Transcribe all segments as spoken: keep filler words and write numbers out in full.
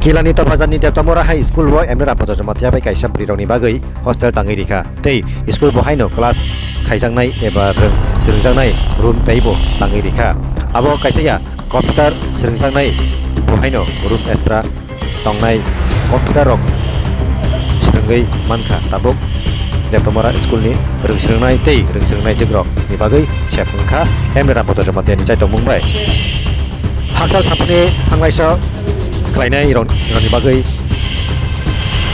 Kilani Topbazarni Deptamora High School o M D Rampada Jamatia bai kaisa bwrwirokni bagwi hostel tangwi rikha tei school bo haino class khaijaknai eba rwng-, swrwngjaknai room teibo tangwi rikha. Abo kaisa ya computer swrwngjaknai bo haino room extra tongnai computer rok swrwngwi mankha. Tabuk Deptamora school ni rwng swrwngnai tei rwng swrwngnaijwk rok ni bagwi sep wngkha M D Rampada Jamatia ni chaitokmung bai. Haksal saphani thanglaisa khlainai rok-, rokni bagwi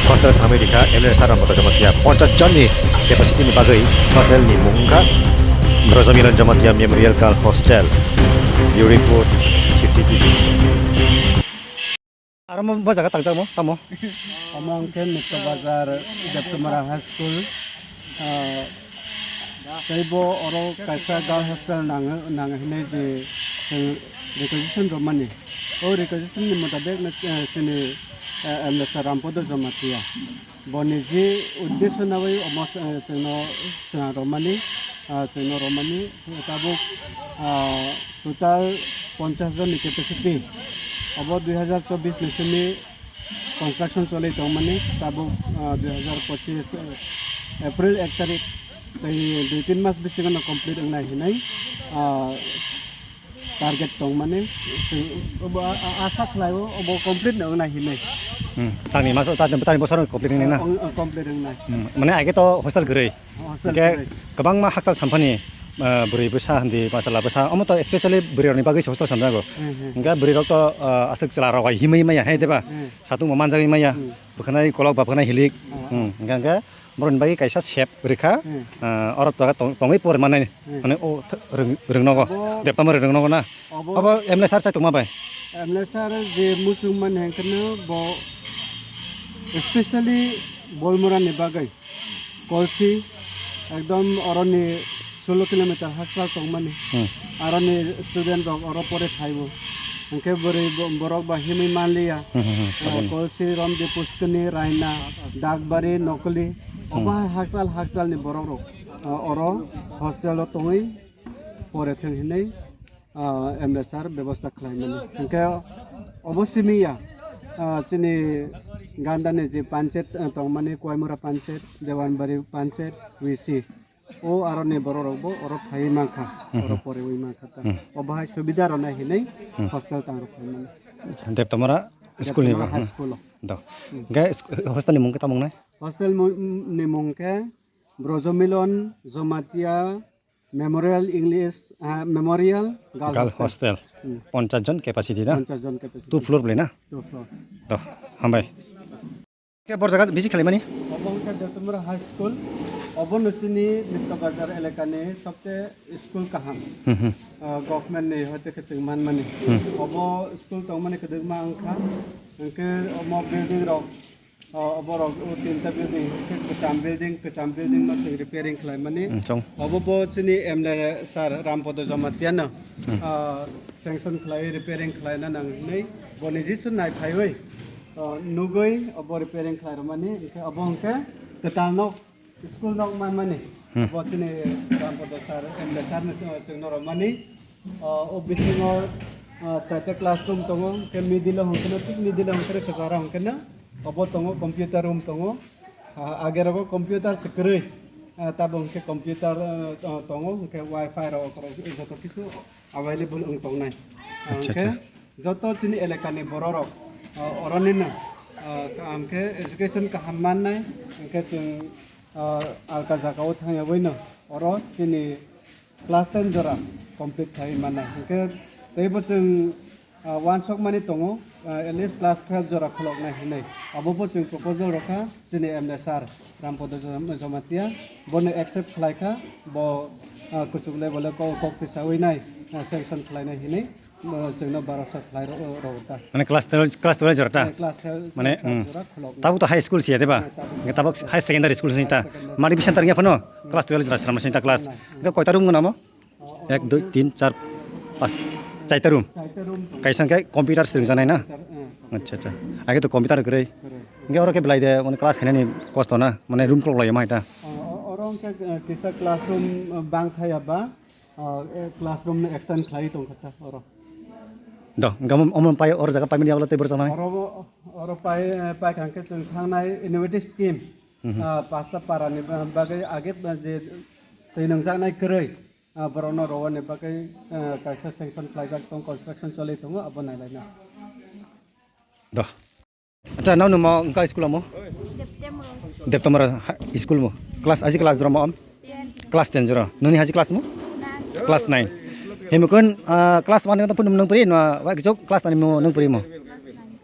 hostel samwi rikha M L A sir Rampada Jamatia. Ponchas jonni capacity ni bagwi hostel ni mung wngkha Brojamilan Jamatia Memorial Girl Hostel. Bureau Report, C C T V. Aro mo bo jaga tangjakmo tamo? Omo hwnkhe Nitto Bazar Deptumara High School. Ah, tei bo oro kaisa girl hostel nang, nang hinwi je chwng requisition rwmani. O requisition ni motabik no, eh, chini, eh, M L A sir Rampada Jamatia. Boni je uddesho nawi omo, eh, chwngno, chwng rwmani, ah, chwngno rwmani tabuk, ah, total ponchas jonni capacity. Obo dui hazar chobbish ni simi construction choli tongmani, tabuk, ah, dui hazar pochis, eh, April ek tarik, tei dui tin mas bisingo no complete wngnai hinwi, ah, target tongmani, obo a-, a-, asa khlaio, obo complete no wngnai hinwi. Hmm, tangni maso, tangni, tangni bosor complete wngnai na? Ong, ong, complete wngnai. Hmm, mane age to hostel kwrwi. Hostel kwrwi. Hwnkhe kwbangma hakchal samphani, ah, bwrwi bwsa hindi, bachla bwsa, omo to specially bwrwi rokni bagwi se hostel samjago. Hmm, hmm. Hwnkhe bwrwi rok to, ah, aswk chwla rok bai himwi maya hai, diba? Hmm. Satung bo manjagwi maya. Hmm. Bwkhanai kolok ba bwkhanai hilik. Hmm. Hmm, hwnkhe hwnkhe borokni bagwi kaisa sep rikha, Hmm. ah, oro tong-, tongwi pore manai. Hmm. Mane o th-, rwng-, rwngnogo. Obo Deptamora rwngnogo na? Obo Obo M L A sir chai tongma bai? M L A sir je muchung mani hwnkhe no bo specially Bolmura ni bagwi. Kolsi ekdom oroni sullo kilometer hakchal tongmani. Hmm. Aroni student rok oro pore phaibo. Hwnkhe bwrwi bo-, borok ba himwi manliya. Hmm, hmm, hmm. Ah, Aboni. Kolsi, Romdi, Puskani, Raina, Dakbari, Nokoli. Hmm. Obo hai hakchal hakchal ni borok rok, ah, oro hostel o tongwi pore thwng hinwi, ah, M L A sir bebosta khlai mani. Hwnkhe obo simi ya, ah, chini ganda ni je panchayat, ah, tongmani Koimura panchayat, Dewanbari panchayat, V C. O aroni borok rok bo oro phaiwi mankha, Hmm, oro hmm. Poriwi mankha ta. Hmm. Obo hai subida rwnai hinwi Hmm. Hostel tang rok phaimani. Deptamora school ni Deptamora bo, high hmm. School o. Do. Hmm. Hwnkhe sk-, hostel ni mung khe tamo wngnai? Hostel mu-, ni mung khe Brojomilon Jamatia Memorial English, ah, Memorial Girl Girl Hostel. Hostel. Hmm. Ponchas jon capacity na? Ponchas jon capacity. Two floor bwlai na? Two floor. Do, hambai. Khe bor jaga bisi khlaimani? Obo wngkha Deptumura High School. Obo no chini Nitto Bazar elakani sobse school kaham. Hmm, hmm. Ah, government ni hoite khe chwng manmani. Hmm. Obo school tongmani kwdwkma wngkha. Hwnkhe omo building rok, ah, obo rok o tinta building, hwnkhe kwcham building, kwcham building no chwng repairing khlaimani. Hmm, chong. Obo bo chini M L A sir Rampada Jamatia no, Hmm. ah, sanction khlai repairing khlaina nang hinwi bo niji se nai phaiwi. O, nugwi obo repairing khlai rwmani, hwnkhe obo hwnkhe kwtal nok, school nok manmani. Hmm. Obo chini Rampada sir, M L A sir no chwng, chwngno rwmani. O, o bisingo, o, chaita classroom tongo, hwnkhe middle o hwnkhe no, thik middle o hwnkhe no kwcharo hwnkhe no obo tongo, computer room tongo. A, age rogo computer se kwrwi, a, tabuk hwnkhe computer, o, o, tongo, hwnkhe wifi rok joto kisu available wng tongnai. Acha, hwnkhe acha. Joto chini elakani bororok, o, oronino, o, kaham khe education kaham mannai, hwnkhe chwng, o, alka jagao thangyabaino oro chini class ten jora complete khai mannai. Hwnkhe teibo chwng, o, uansukmani tongo, o, at least class twelve jora khuloknai hinwi. Abobo chwng proposal rwkha chini M L A sir Rampada Jom-, Jamatia, bono accept khlaikha, bo, o, kuchuk level o ko-, kok tisawi nai, o, sanction khlainai hinwi. Bo chwngno barosho khlai rw-, rw ta. Mane class twelve, class twelve jora ta? Eh, class twelve, Mane, class hmm. Jora khulok. Tabuk to high school siya, diba? Eh, tabuk High school. High secondary school sini ta. High secondary. Mari bisan tarikha phano? Hmm. Class twelve jora srama sini ta class. Nah, nah. Hwnkhe koita room gwnamo? Oh, oh, ek, dui, tin, char, pas, chaita room. Chaita room. Kaisa hwnkhe computer swrwngjaknai na? Computer, eh. Acha, acha. Age to computer kwrwi. Kwrwi. Hwnkhe oro khe belai de, mane class khainani kosto na? Mane room khulok lai ma ita? Oh, o-, oro hwnkhe, eh, kisa classroom, eh, bang thaya ba? Ah, eh, classroom no extend khlai tongkha ta oro. Do, gamo omo pai or jaga paimani yagulo tei borok chaknai. Oro, oro pai, pai kangkhe chwng thangnai innovative scheme. Mhm. Ah, pasta para ni ba-, bagwi age ba je twi nangjaknai kwrwi. Ah, borokno rowani bagwi, ah, kaisa sanction khlaijak tong, construction choli tongo, abo nailaina. Do. Acha, nang nungmo wngkha school amo? Deptemro. Deptemro ha-, school mo. Class, aji class ramo am? Ten. Class ten jora. Nuni haji class mo? Nine. Class nine. Himukun, ah, class one kata pun nung pri no, wa kizok class nine mo nung pri mo? Class nine.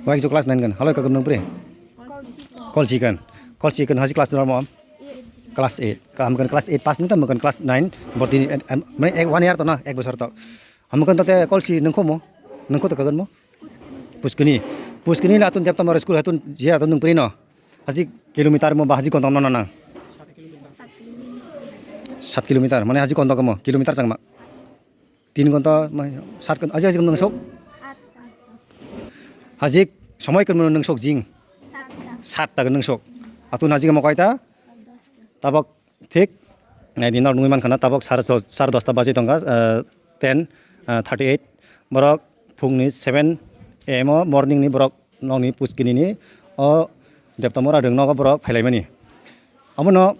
Wa kizok class nine kan. Halo ka nung pri? Call chicken. Call chicken. Call chicken haji class ramo am? Eight. Class eight. Ka himukun class eight pass nung ta himukun class nine. Borti ni, em, em, mane ek one year to na, ek bosor to. Himukun tate call si nung khomo? Nung khoto kagan mo? Puskini. Puskini. Puskini la atun Deptamara school atun je atun nung pri no. Haji kilometer mo ba haji kontong no na. Sat kilometer. Sat kilometer. Mane haji kontong mo kilometer changma. Tin gonta ma sat gonta aji haji nung sok. At. Haji somoi kun nung sok jing. Sat ta. Sat ta nung sok. Atun haji mo kaita. Tabok thik, nai di nok nugwi mankha na, tabok sar, sar dosta baji tongkha, ah, ten, ah, thirty eight. Borok phungni seven A M o morning ni borok nokni puskini ni o Deptamara rwng nogo borok phailaimani. Omono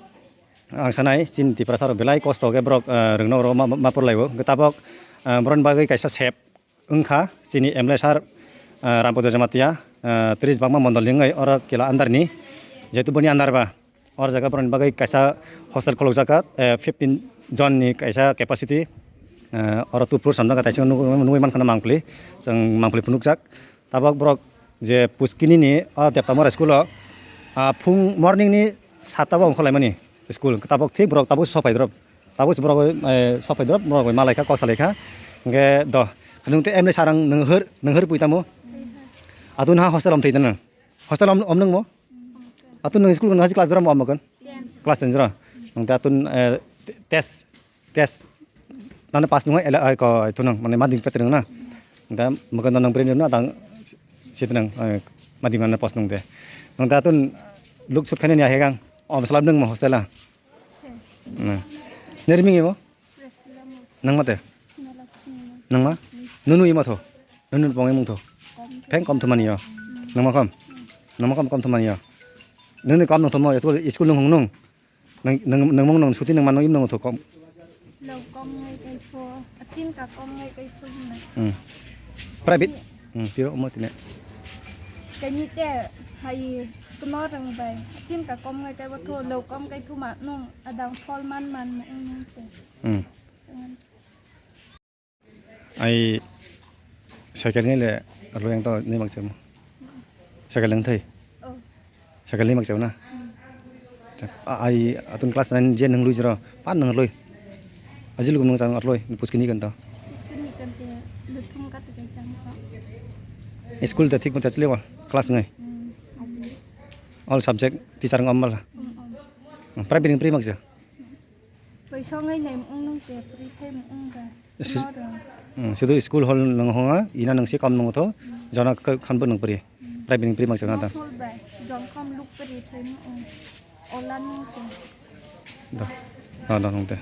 ang sanai chini Tiprasa rok belai kosto khe borok, ah, rwng nogo ma, ma porlaibo. Hwnkhe tabok, ah, borokni bagwi kaisa sep wngkha chini M L A sir, ah, Rampada Jamatia, ah, tris bakma mondol ni wngwi oro kela under ni, jehetu boni under ba, oro jaga borokni bagwi kaisa hostel khulukjak kha, eh, fifteen jon ni kaisa capacity, eh, oro two floor samjak kha, taising nugwi, nugwi mankha na Mangpili, chwng Mangpili phunukjak. Tabok borok je puskini ni o Deptamara school o, ah, phung morning ni satta bo ongkhorlaimani school, tabok thik borok tabuk sophai drop. Tabuk se borok, eh, sopai drop, borok bai malai kha, kok salai kha. Hwnkhe do, nung tei M L A sir ang nung hwr, nung hwr pui tamo? Atun ha hostel om thwi tano? Hostel om, om nung mo? Atun nung school nung haji class jora mo om kon? Class ten jora. Nung ta atun, eh, test, test. Nana pass nung ai, ai ko, ai tunang, mane mading petreng na. Nung ta makan nang beri na, dang, situ nang, eh, mading mana pass nung te. Nung ta atun luk sut khani ni ahe gang. Om salam nung mo hostel a. Nah. Nirming ibo? Nang mate? Nang ma? Nunu imo tho. Nunu pong imung tho. Peng kom thumani yo. Nang ma kom? Nang ma kom kom thumani yo. Nunu kom nung thomo school, school nung hung nung. Nang, nang, nang mung nung suti nang mano im nung tho kom. Lo kom ngai kai pho. Atin ka kom ngai kai pho na. Hmm. Private? Hmm, tiro mo tine. Kani te hai kno rang bai. Atin ka kom ngai kai bo tho lo kom kai tho ma nung. Adang phol man man mo ung nung te. Hmm. Ai cycle ni le arlo yang to ni mak chemo. Cycle lang thai. Oh. Cycle ni mak chemo na. Hmm. A-, ai atun class nine je nang lui jero. Pan nang lui. Ajil gum nang chang arloi puskini kan to. Puskini kan te luthum ka te chang to. School ta thik mo chachile wa class ngai. Hmm. Ajil. All subject teacher ngam mala. Hmm, hmm. Private ni pri mak ja. Paisa ngai nai mung nung te pri thai mung ga. Sis-, no ro. Hmm, sidu school hall nang honga, ina nang si kam nang tho, jona khan bo nang pri. Private ni pri mak jona ta. Sol bai, jong kam luk pri thai mung. Ola nung te. Da. Da, da, nung te.